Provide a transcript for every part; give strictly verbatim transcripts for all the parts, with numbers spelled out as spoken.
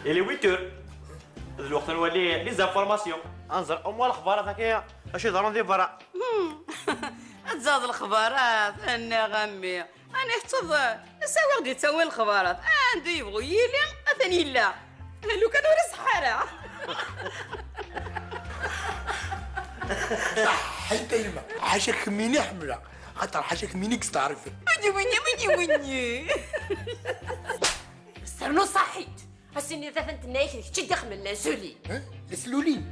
Il est huit heures. D lweqt ad nwali les informations. Ad nẓer au moins lexbarat akka acu iḍerrun di berra. Ad tẓaḍ lexbarat, annaɣ a mmi. Ani tettuḍ, asawi ɣ-d-yettawin lexbarat. Anda yebɣu yili, atan yella. Lukan ur iṣeḥḥa ara. Ṣaḥḥit a yemma, ḥaca kemmini ḥemmleɣ, xaṭer ḥaca kemmini yesteɛrifen. Wini, wini, wini, wini. Sernu ṣaḥḥit. Ass-nni d tafent nna-yak d kečč i d-ixemmen la slulin. Eh? La slulin?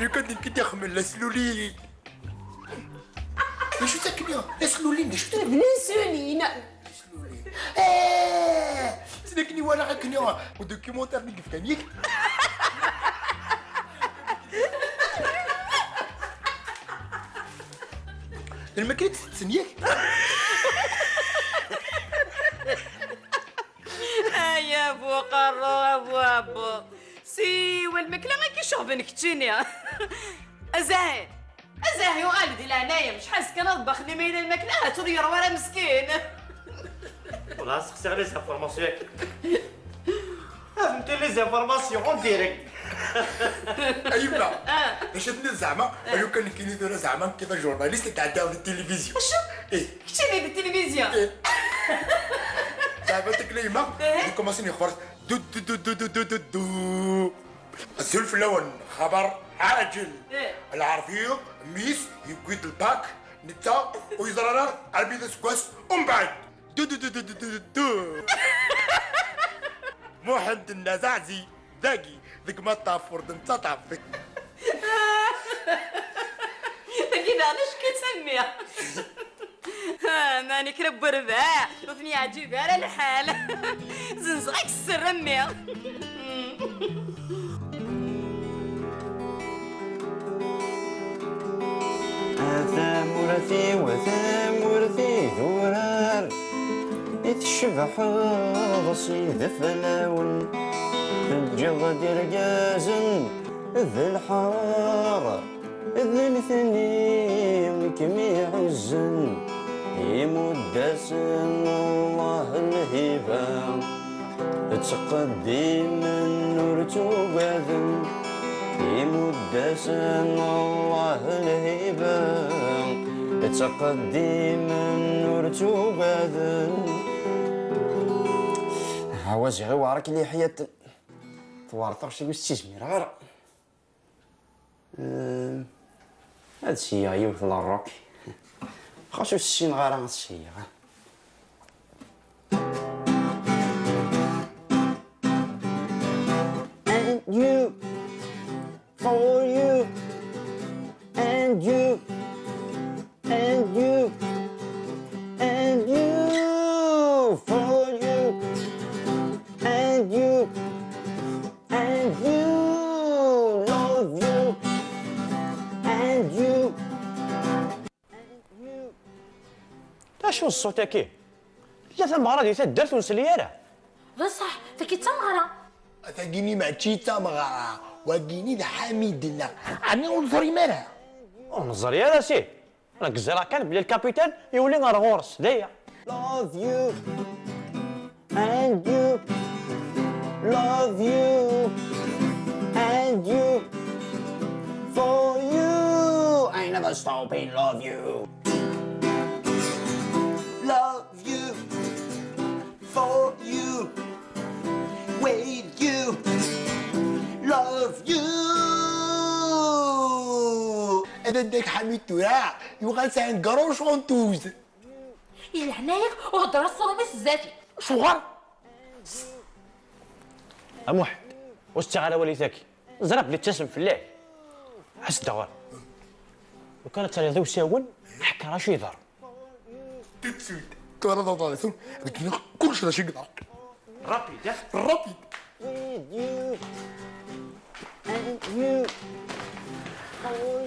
Lukan d nekk i d-ixemmen la slulin. D acu-tt akken-a? La slulin, d acu-tt? D la slulin. Eh! Ttnakken i walaɣ akken-a, u documentaire-nni yefkan yak. D lmakla i d-tetten yak. Ay, a bu qarru, a bu ɛebbuḍ. Siwa lmakla i k-iceɣben keččini. Azahir. Azahir, uɣal di leɛnaya-m. Acḥal kan ad ḍebxen imayla lmakla, ahat ur yerwa ara meskin. Wala, sexsiɣ les informations-agi. Afem-t les informations en direct. A yemma, d acu tenniḍ zeɛma? Alu kan nekkini tura zeɛma nekki d ajournaliste i tɛeddaɣ di tilivizyu. Acu? Eh. Keččini di tilivizyu? Eh. Zeɛma takla yemma, eh, di commencer yexber. Du, du, du. Azul fell-awen, xaber ɛaǧel. Eh. Lɛerbi, mmi-s yewwi-d lbak, netta ur yeẓri ara armi d aseggas umbeɛd. Du, du, du. Muḥend nna Zaɛzi, dagi, deg Maṭaf ur d-nettaṭaf. Dagi daɣen acku-tt a mmi. Ah, mani kra n werbaɛ, ur ten-yeɛǧib ara lḥal. Zenzeɣ-ak sser a mmi. A tamurt-iw, a tamurt idurar, i tcebḥeḍ s yideflawen, teǧǧiḍ-d irgazen d leḥrar, d nitni i kem-iɛuzzen, imudd-asen Allah lhiba. Ttqeddimen ur ttugaden, imudd-asen Allah lhiba. Ttqeddimen ur ttugaden. Ɛawaziɣ iweɛṛ-ik liḥyat. Tewɛer taɣect-iw, ur s-tt-izmireɣ ara. Euh, ad seyyeɣ yiwet n la rock. Xas ur ssineɣ ara ad seyyeɣ. And you, for you, and you, and you, and you, for you, and you. And you, love you. And you. And you. D acu n ṣṣut-agi? Tella tameɣra di taddart ur nsli ara. D ṣṣeḥ, tagi d tameɣra. Tagi-nni mačči d tameɣra, wagi-nni d Ḥamid-nneɣ. Ɛni ur teẓrim ara? Ur neẓri ara, si. Nekk ẓriɣ kan belli lkapitan yuli ar ɣur-s, d aya. Love you, and you, love you, and you, for you. I never stop in love you. Love you, for you, with you, love you. Ad d-ak Ḥamid tura yuɣal sɛin gros chanteuse. I leɛnaya-k ur hedder aṣuṛumi s zdat-i. Acuɣer? A Muḥend, ur s-ttaɣ ara awal i taki. Ẓriɣ belli ttasem fell-ak. Ḥess-d ɣur. Lukan ad tariḍ i usawen, ḥekker acu yeḍran. Tout de suite. Tura d aḍaṛ-iw, ad k-iniɣ kullec d acu i yeḍran. Rapide, eh? Rapide.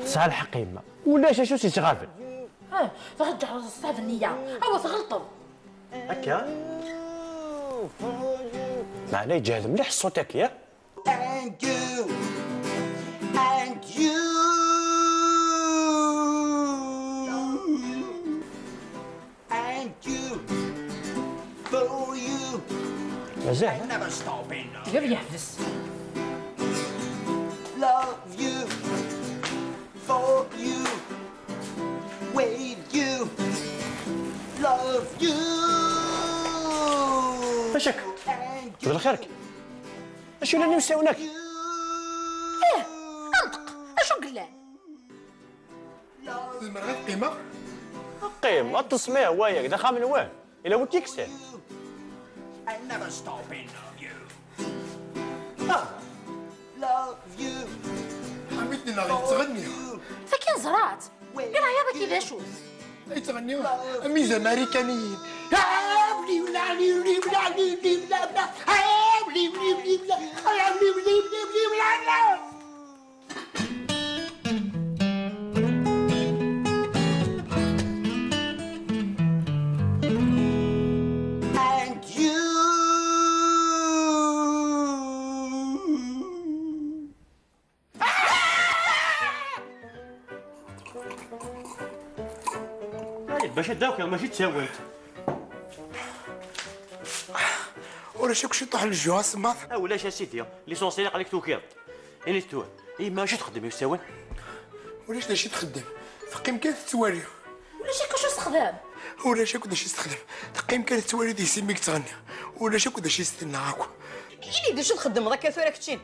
Tesɛa lḥeqq yemma. Ulac acu s-yettɣaben. Ah, tɣeǧǧeḍ ṣṣab-nni-ya. Awa tɣelṭeḍ. Akka? Meɛna iǧehd mliḥ ṣṣut-agi, ya? And you, and you, and you, for you. Mazal, ha? I never stop in love. Bab yeḥbes. Love you, for you, with you. Love you. Acu-k? D lxir-k? Acu yellan imeslawen-agi? Ih, anṭeq! Acu yellan? Zemreɣ ad qqimeɣ? Qqim, ad teṭṭseḍ, waya d axxam-nwen. Yella wi k-yekksen. I never stop in love you. Ah! Love you. Ḥamid neɣ yettɣenni. Tagi neẓra-tt. Ilaya dagi d acu-t? Yettɣenni am izamarikaniyen. And you. Ay, bac ad d-akiɣ, mačči d tawant. Ulac akk ciṭuḥ n lejju asemmaḍ. Ah, ulac a sidi, l'essentiel aql-ik tukiḍ. Init tura, yemma acu txeddem i usawen? Ulac d acu i txeddem, teqqim kan tettwali. Ulac akk acu s-texdem. Ulac akk d acu i s-texdem, teqqim kan tettwali deg-s imi yettɣenni. Ulac akk d acu i s-tenna akk. Ini-d acu txeddmeḍ akka tura keččin.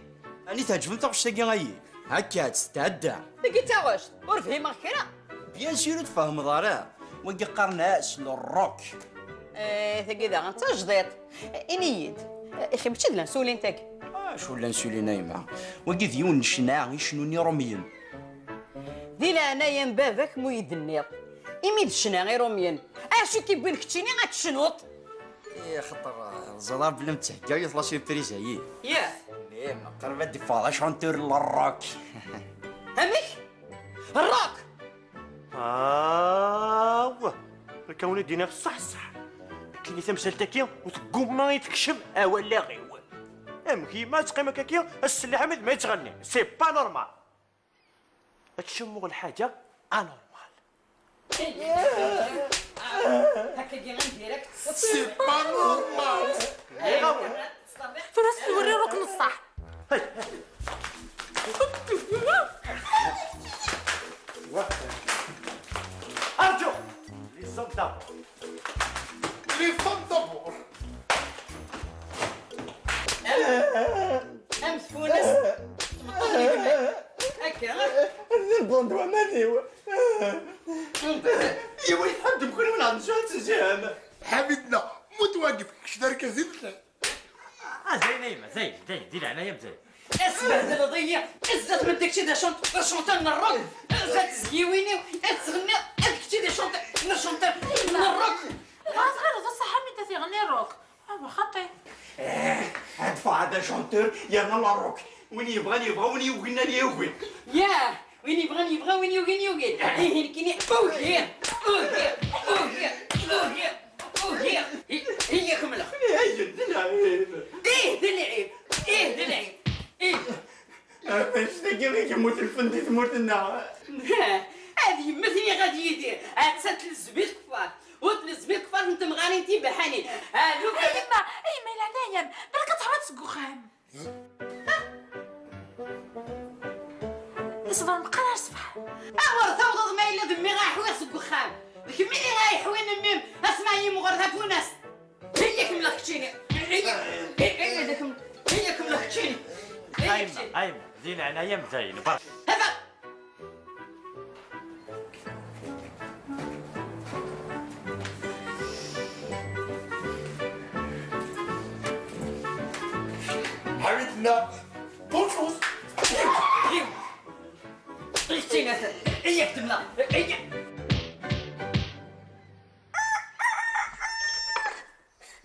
Ɛni tɛeǧbem taɣect-agi ayi? Akka-tt, tɛedda. Tagi d taɣect, ur fhimeɣ kra. Bien sûr ur tfehmeḍ ara. Wagi qqaren-as le rock. Eh, tagi daɣen d tajdiṭ. Eh, ini-yi-d, eh, ixi mačči d l'insuline tagi? Acu l'insuline a yemma? Wagi d yiwen n ccna icennun irumyen. Di leɛnaya n baba-k mu yi-d-tenniḍ, imi d ccna irumyen, acu i k-iwwin keččini ad tecnuḍ? Eh, xaṭer, eh, ẓriɣ belli am ttheggayeḍ la surprise ayi. Yah. Imi qrib ad d-iffeɣ d achanteur n le rock. Amek? Rock! Awah! Akka wen d-iniɣ ṣṣeḥ ṣṣeḥ. Nekkini tamsalt-agi ur teggumma i tekcem awal-iw. Amek yemma ad teqqim akka-agi, ass n lḥamid ma yettɣenni? C'est pas normal. Ad tcummuɣ lḥaǧa anormal. Hakkagi indirect. C'est pas normal. Tura s-twerri rukn ṣṣeḥ. Arǧu! Les hommes d'abord. Les femmes d'abord. Am tfunast. Akka. Newweḍ-d waman-iw. Yiwi tḥeddem kunwi neɣ nesɛa tezham? Ḥamidna, mut wagif, kečč d argaz i telliḍ. Ah, zayen a yemma, zayen, zayen, di leɛnaya-m, zayen. Tesbehdleḍ-iyi, zdat ma d kečči d acant-, achanteur n rock, zdat tezyiwin-iw, ad tɣenniḍ, ad kečči d achanteur, n achanteur n rock. Dɣa tɣileḍ d ṣṣeḥ Ḥamid ad iɣenni rock? Ah, xaṭi. Eh, ad ffeɣ d achanteur, yerna la rock. Win yebɣan yebɣa, win yugin ad yugi. Yah, win yebɣan yebɣa, win yugin yugi. Ihi nekkini ugiɣ, ugiɣ, ugiɣ, ugiɣ, ugiɣ. Hi-, hiya kemmleɣ. Ih, d lɛib. Ih, d lɛib. Ih, d lɛib. Ih. Anect-agi i yemmut lfen di tmurt-nneɣ. Ad yemmet niɣ ad yidir. Atta tlezbi lkeffar. Ur tlezbi lkeffar n temɣarin tibaḥanin. Alu. A yemma, a yemma, leɛnaya-m, balak ad teḥwiḍ seg uxxam. Iṣber meqqar ar ṣṣbeḥ. Awer tawḍeḍ ma yella d mmi ara ḥwiɣ seg uxxam. D kemmini ara yeḥwin mmi-m asma yimɣur tafunast. Hiya kemmleɣ keččini. Hiya, hiya, hiya, kem-, hiya kemmleɣ keččini. Hiya ayma, keččini. Ayma, di leɛnaya-m dayen, barka. Hada. Ḥawit-nneɣ. Bonjour. Hiya. Keččini, hiya kemmleɣ. Hiya.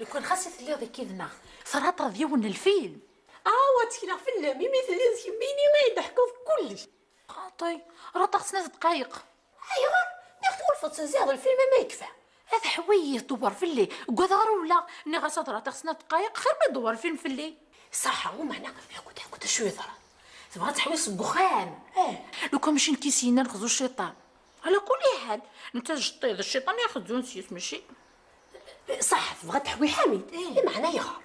Lukan xas i telliḍ akkid-neɣ, terraḍ-aɣ d yiwen n lfilm. Awa, ttekleɣ fell-am, imi telliḍ d kemmini ay d-ḥkuḍ kullec. Xaṭi, rraḍ-aɣ snat dqayeq. Ayɣer? Niɣ twulfeḍ-ten ziɣ d lfilm ama yekfa. Ad ḥwi-yi, dewwer fell-i. Uggadeɣ rewleɣ. Nniɣ-as ad rraḍ-aɣ snat dqayeq, xir ma idewwer lfilm fell-i. Ṣaḥa, umeɛna, ḥku-d, ḥku-d acu yeḍran. Tebɣa ad teḥwi seg uxxam. Eh. Lukan mačči nekk i s-yennan xzu cciṭan. Ɛla kulli ḥal, netta d cceṭṭi, d cciṭan i ixezzun s-yes, mačči. Ṣaḥ, tebɣa ad teḥwi Ḥamid. Eh. Imeɛna ayɣer?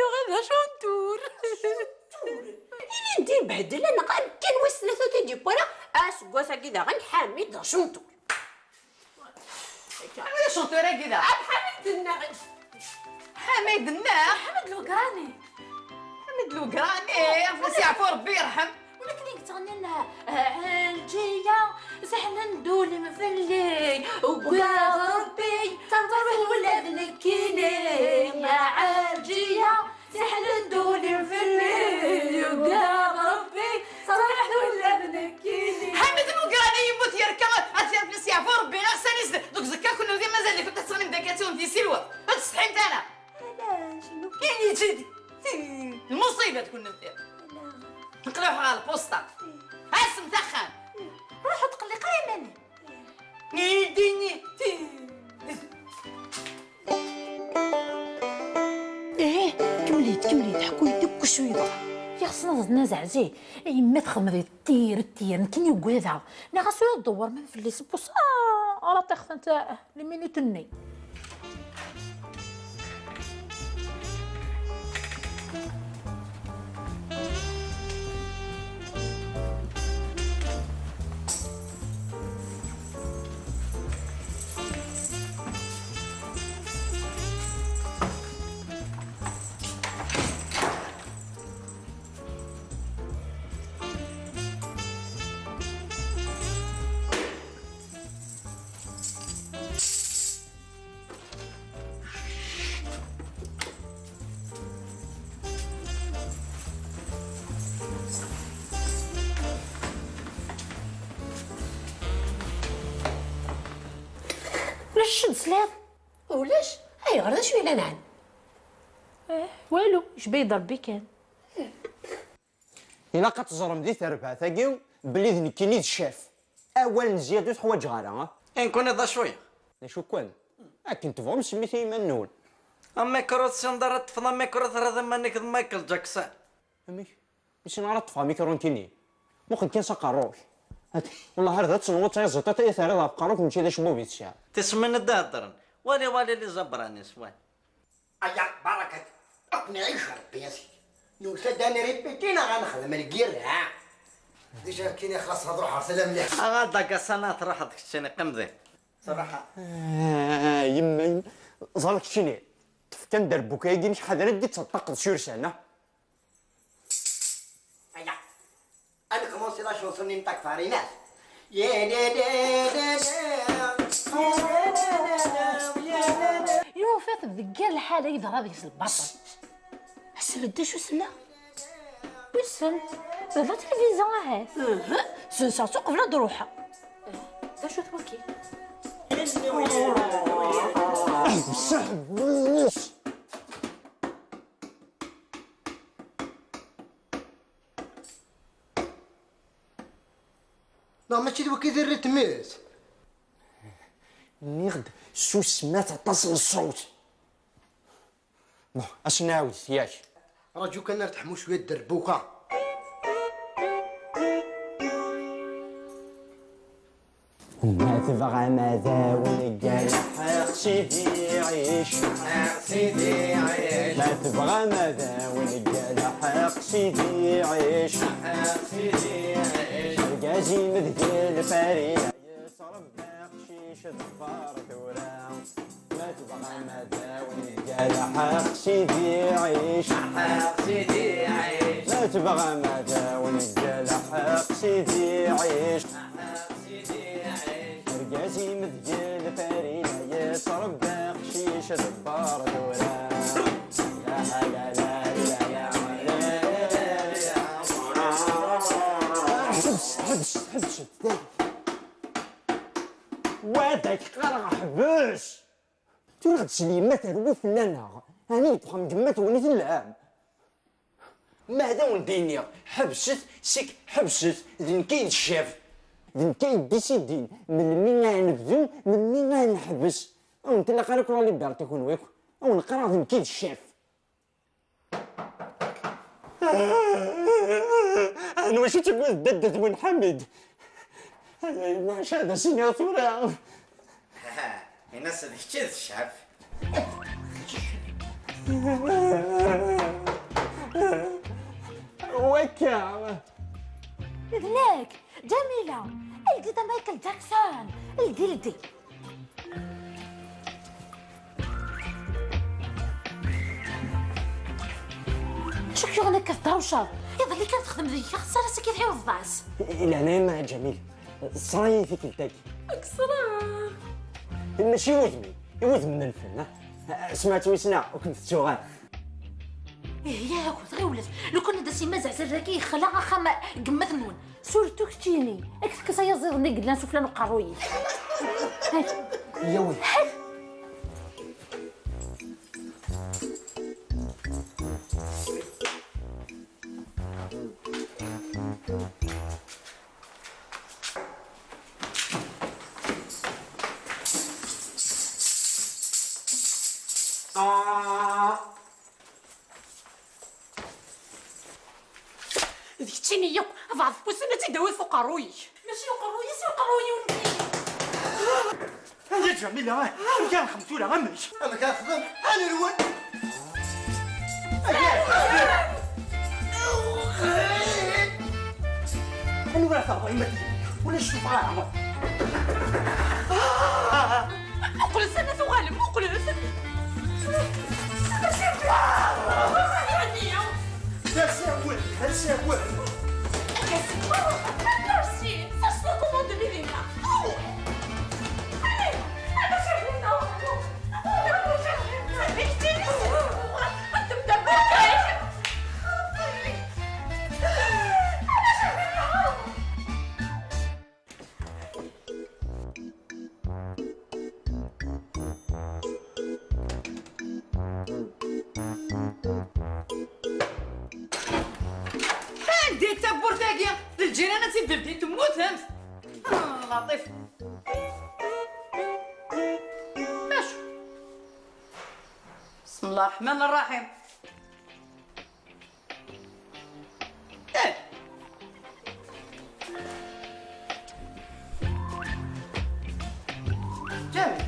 Yuɣal d acuntur. Ilindi behdel, neɣ amkan wis tlata ur t-id-yewwi ara. Aseggas-agi daɣen Ḥamid d acuntur. Ḥamid d acuntur-agi daɣen. Ḥamid nneɣ. Ḥamid nneɣ. Ḥamid Lugrani. Ḥamid Lugrani, ɣef si yeɛfu Rebbi yerḥem. Ula akken i yettɣennin, Ɛelǧiya, seḥnen-d ul-im fell-i, ugaɣ Rebbi, terwiḍ ula d nekkini, Ɛelǧiya, seḥnen-d ul-im fell-i, ugaɣ Rebbi, terwiḍ ula d nekkini. Ḥamid Lugrani yemmut yerka, ad yerfes yeɛfu Rebbi, ɣas anis deg uzekka kunwi mazal-ikent ad teɣlim dagi ad tewwem tisilwa, ad tsetḥimt ara. Ala, cnu. Ini-tt-id. Lmuṣibat kunwi. Ala. Nqluḥ ɣer lpusṭa. Asemt axxam. Ruḥ ur tqelliq ara iman-im. Nidini. Ih, kemmlet, kemmlet, ḥkut-d akk acu yeḍran. Ixṣen ad neẓɛeẓ, a yemma txedmeḍ tir, tir, nekkini ugadeɣ. Neɣ ass ur d-dewwer ma fell-as n wus, ah, ara ṭixtent lminut-nni. Ulac acu d-tesliḍ? Ulac? Ayɣer, d acu yellan ɛni? Eh, walu, yecba-yi-d Rebbi kan. Ilaq ad teẓrem di terbaɛt-agi belli d nekkini i d ccaf. Awal n zzyada ur t-ḥwaǧeɣ ara, ah. I nekkni d acu-yaɣ? D acu kan? Akken tebɣum semmit i yiman-nwen. Amikru tessineḍ ara teṭṭfeḍ amikru, terriḍ iman-ik d Michael Jackson. Amek? Ur ssineɣ ara ṭṭfeɣ amikru nekkini. Muqel kan s aqerru-k. At-, wellah ar d ad tenwuḍ tayaziḍt-a i terriḍ ɣef uqerru-k mačči d acebbub i tesɛiḍ. Tismin i d-iheddren. Wali, wali les Abranis, wali. Aya, barakat. Ad ken-iɛic Rebbi, a sidi. Nusa-d ad nripiti neɣ ad nexdem lgirra? Déjà, kini xlaṣ, ad ruḥeɣ, salam mliḥ. Aɣ-d agasan ad truḥeḍ keččini, qqim din. Ṣṣraḥa. Ah, yemma, yemma. Ẓer keččini. Tefka-n-d rbuka-agi-inek, ḥader ad d-teṭṭaqeḍ s ursan, ah. Aya. Ad nexmuṣ i la chanson-nni n takfarinas. Yufa-t deg yir lḥala yeḍra deg-s lbaṭel. Ḥseb-d acu s-nna. Wissen, d la tilivizya ahat. Uhu, senseɣ-tt uqbel ad d-ruḥeɣ. D acu-t waki? Seḥbes! Neɣ mačči d wagi i d rritm-is? Nniɣ-d susmet, aṭas n ṣṣut. Bon, ad s-nɛawed, yak? Raǧu kan ar teḥmu cwiya dderbuka. Ma tebɣam ad awen-ggalḥeɣ Sidi Ɛic. Ma tebɣam ad awen-ggalḥeɣ Sidi Ɛic. Argaz-im deg lfarina, yettrebbi aqcic ḍebber tura. Ma tebɣam ad awen-ggalḥeɣ Sidi Ɛic. Ma tebɣam ad awen-ggalḥeɣ Sidi Ɛic. Argaz-im deg lfarina, yettrebbi aqcic ḍebber tura. Ḥbes, ḥbes, ḥbes. Wa d ak-qqareɣ ḥbes! Tura ɣ-d-sel yemma terwi fell-aneɣ. Ɛni deg uxxam n yemma-twen i tellam? Ma ad awen-d-iniɣ ḥebset, sik ḥebset, d nekk ay d ccaf. D nekk ay d-isidin melmi ara nebdu, melmi ara neḥbes. Ur wen-tlaq ara akk la liberté kunwi akk. Ad wen-qqareɣ d nekk ay d ccaf. Anwa acu tettagad dadda-twen Ḥamid? Maca ad as-iniɣ tura. Ini-as d kečč i d ccaf. Wakka. D nekk, Ǧamila. Ldi-d a Michael Jackson. Ldi, ldi. Acu k-yuɣen akka tedrewceḍ? Iḍelli kan texdem deg-k axessar, ass-agi tɛiwdeḍ-as. Leɛnaya-m a Ǧamil, ṣṣer-iyi tikkelt-agi. Ad k-ṣṣreɣ. Mačči i wudem-iw, i wudem n lfen, ha? Smeɛt wissen ur ken-tettuɣ ara. Ih, yak, tɣiwlet. Lukan ad as-yemma Zeɛzal dagi yexla axxam n gma-tnwen. Surtout keččini, ad k-tekkes ayaziḍ-nni yellan sufella n uqerruy-ik. Yawi. D keččini yakk, bɛed n wussan ad tt-id-tawiḍ f uqerruy-ik. Mačči uqerruy-is, i uqerruy-iw nekki. Ay a Ǧamila, amek ara nexdem tura, amek? Amek ara nexdem? Ad nerwel. Anwa ara taɣeḍ, a yemma? Ulac tuffɣa ara. Muqlet, ana tuɣalem, muqlet. D asiɛwel, d asiɛwel. Merci, ça se recommande de Medina. Oh. Allez, allez, c'est bon, non, non. Anda tawwurt-agi? D lǧiran ad tt-id-teldi, temmutemt. Ah, Laṭif. Acu? بسم الله الرحمن الرحيم. Eh. Ǧamil.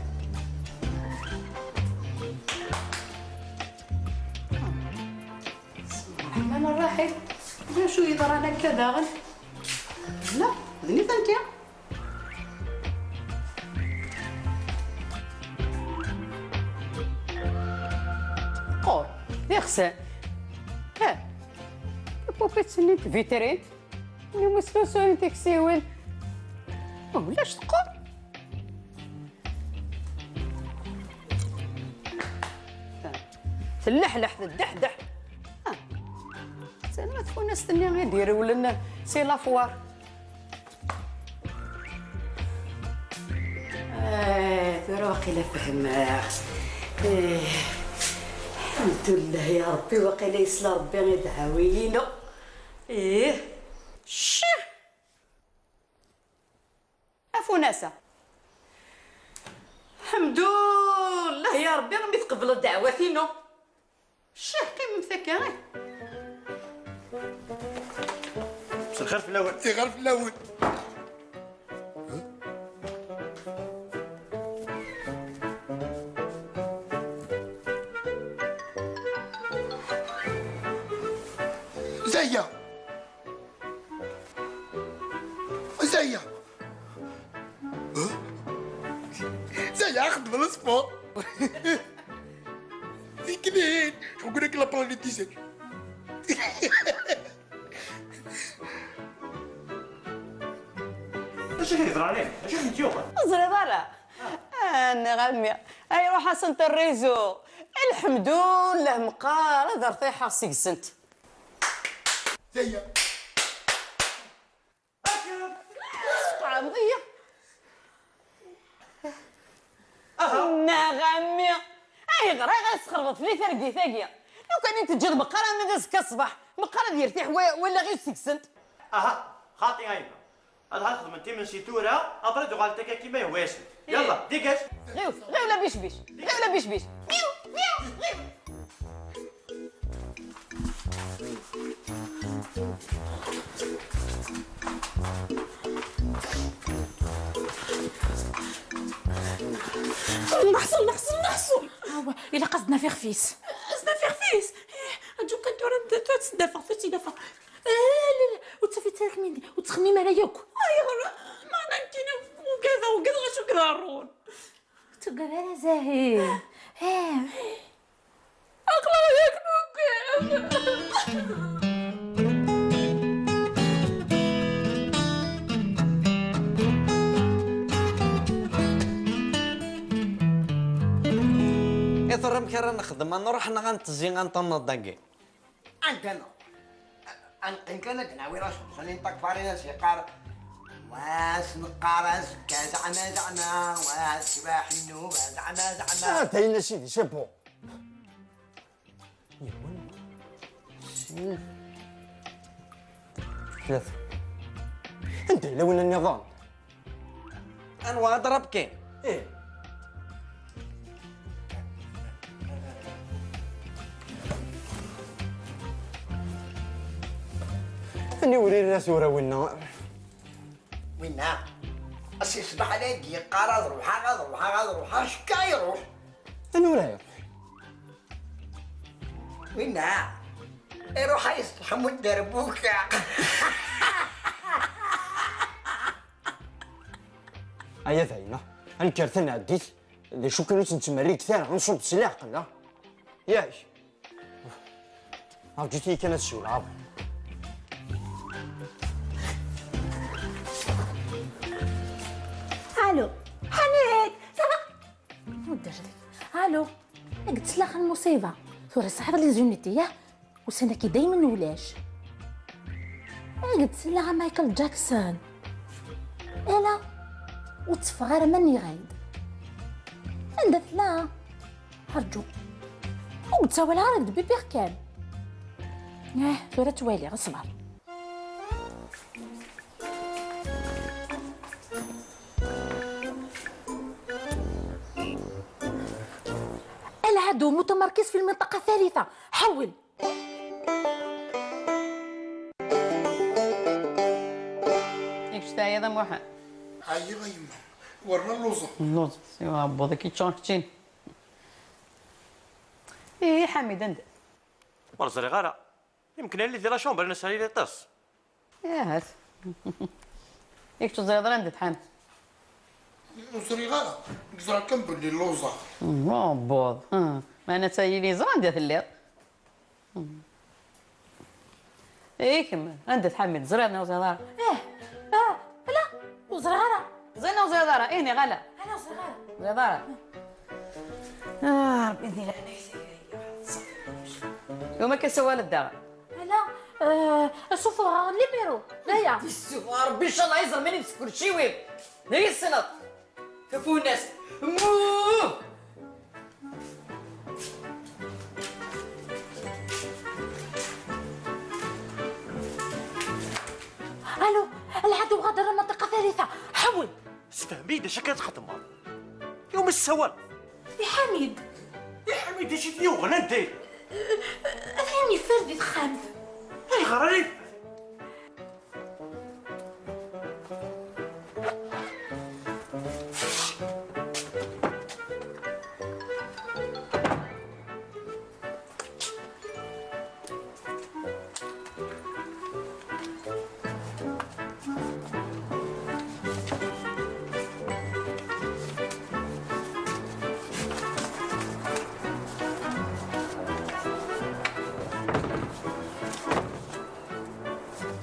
بسم الله الرحمن الرحيم. D acu yeḍran akka daɣen? La, d nitenti. Qqur, d ixsan. Ha, tapupitt-nni n tvitrint, nni umi slusuyen tiksiwin. Ulac teqqur. Telleḥleḥ, teddeḥdeḥ. Ha, terna tfunast-nni i d-irewlen si lafwar. Ah, tura waqila fehmeɣ. Eh, lḥemdullah ya Ṛebbi, waqila yesla Ṛebbi i ddeɛwa-inu. Ih, ccah! Afunasa. Lḥemdullah ya Ṛebbi, mi tqebleḍ ddeɛwat-inu. Ccah, qqimemt akka, eh. مساء الخير فلاون. مساء الخير فلاون. زايا. زايا. زايا، خدم السبور. Tiknin, je crois que la planète. Acu i k-yeḍran? Acu i k-yuɣen? Ur teẓriḍ ara. Ah, nniɣ a mmi, ay, ruḥ-asent rrizu. Lḥemdullah, meqqar ad rtiḥeɣ seg-sent. Zaya. Tesqeɛmeḍ-iyi. Aha. Neɣ a mmi, ayɣer, ayɣer tesxerbeḍ fell-i targit-agi? Lukan i n-teǧǧiḍ meqqar armi d azekka ṣṣbeḥ, meqqar ad yertiḥ wa-, wallaɣ-iw seg-sent. Aha, xaṭi a yemma. Ad xedment imensi tura, après ad uɣalent akka kima yehwa-yasent. Yalla, dégage. Ɣiwel, ɣiwel a bicbic, ɣiwel a bicbic. Miaw, miaw, ɣiwel. Neḥṣel, neḥṣel, neḥṣel. Awa, ilaq ad s-d-naf ixef-is. Ad s-d-naf ixef-is? Ih, aǧu kan tura, ad s-d-nafeɣ, ad s-d-nafeɣ. Teqqnem ara yakk. Ayɣer? Meɛna nekkini ugadeɣ, ugadeɣ acu i iḍerrun. Ur tuggad ara Zahir. Eh. Aql-aɣ yak nugad. I tura amek ara nexdem? Ad nruḥ neɣ ad nettezzi, ad nṭammeḍ dagi? Anda nruḥ? Ad neqqim kan ad d-nawi laṣenṣal n takbarin, as yeqqar, wa as neqqar azekka zeɛma, zeɛma, wa ccbaḥ-inu, zeɛma, zeɛma. Ah, dayen a sidi, c'est bon. Yiwen, sin, tlata. Anda yella win nniḍen? Anwa adrab kan? Ih. Aniwer ira tura winna? Winna, ass-a ṣṣbeḥ la d-yeqqar ad ruḥeɣ, ad ruḥeɣ, ad ruḥeɣ, acku iruḥ. Anwa ara iruḥ? Winna, iruḥ ad yesseḥmu dderbuka. Aya d ayna, ad nekker tanɛeddit, d acu kan ur tt-nettmerrig ara, ad nṣubb s leɛqel, ah. Yak. Rǧut-iyi kan ad ssiwleɣ. Allô, Ḥamid, ça va? Ur dder deg. Allô, ad k-d-selleɣ a lmuṣiba. Tura tesɛiḍ les unités, yah? Ussan-agi daymen ulac. Ad k-d-selleɣ a Michael Jackson. Ala, ur tteffeɣ ara ma nniɣ-ak-d. Anda tella? Rǧu. Ur d-ttawaleɣ ara, ad k-d-bibbiɣ kan. Ah, tura ttwaliɣ, ṣber. العدو متمركز في المنطقة الثالثة. حول. Yak teɛyiḍ a Muḥend. Ɛyiɣ a yemma, werna lluẓeɣ. Lluẓ, siwa abbuḍ-ik yeččur keččini. Ihi Ḥamid, anda-t? Ur ẓriɣ ara. Yemken ad yili di la chambre, nesɛa yili yeṭṭes. Ahat. Yak ur teẓriḍ ara anda-t Ḥamid? Ur ẓriɣ ara. Ẓriɣ kan belli lluẓeɣ. Abbuḍ. Meɛna ata yili yeẓra anda telliḍ. Ihi kemmel, anda-t Ḥamid? Teẓriḍ neɣ ur teẓriḍ ara? Ih, ah, ala, ur ẓriɣ ara. Teẓriḍ neɣ ur teẓriḍ ara? Ih neɣ ala? Ala, ur ẓriɣ ara. Ur teẓriḍ ara? Ah, Ṛebbi di leɛnaya-k. Iwumi akka tessawaleḍ daɣen? Ala, eh, asuffeɣ ɣer limiru, d aya. Yessuffeɣ Ṛebbi, ncallah iẓer mani d tkerciwin. D ayi tessneḍ. Tafunast. Mmuh! Allô, العدو غادر المنطقة الثالثة، حول. Sefhem-iyi-d acu akka txeddmeḍ. Iwumi tessawaleḍ? I Ḥamid. I Ḥamid, acu i t-yuɣen, anda yella? Atan yeffer di texxamt. Ayɣer ara yeffer?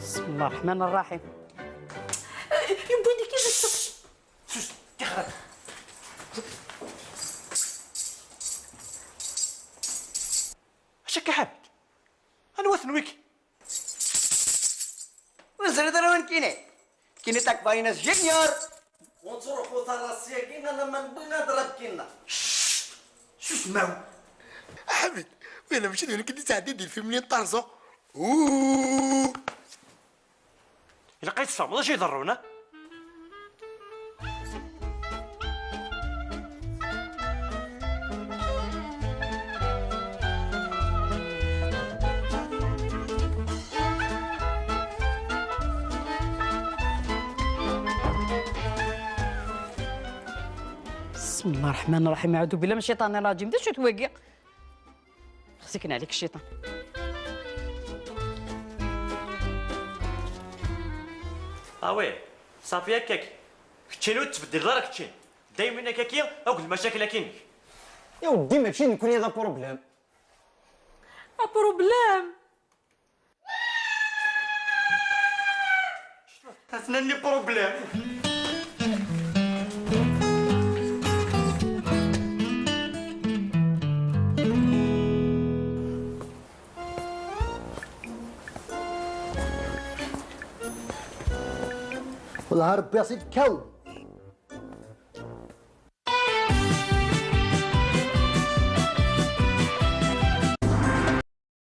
بسم الله الرحمن الرحيم. يبان لك كيف السكر. Sus, tixret. Acu akka Ḥamid? Anwa-ten wigi? Ur teẓriḍ ara wa nekkini? Nekkini takbayna s Junior. Ur ttruḥut ara ssyagi alamma newwi adrab-kinna. Cct! Susem-aw! Ḥamid, wala mačči d nekk i d-yettɛeddi di lfilm-nni n Tarzan? Uuh! Ilaq ad tfehmeḍ acu iḍerrun, ha? بسم الله الرحمن الرحيم، أعوذ بالله من الشيطان الرجيم. D acu-t wagi? Xziken ɛlik cciṭan. Ah oui, صافي هكاك. Keččini ur tettbeddileḍ ara keččini. Daymen akkaki akked lmacakil akkin. Ya weddi, mačči nekkni i d apṛublem. Apṛublem. Tasnanni problème. Wellah Rebbi as-d-kkaw.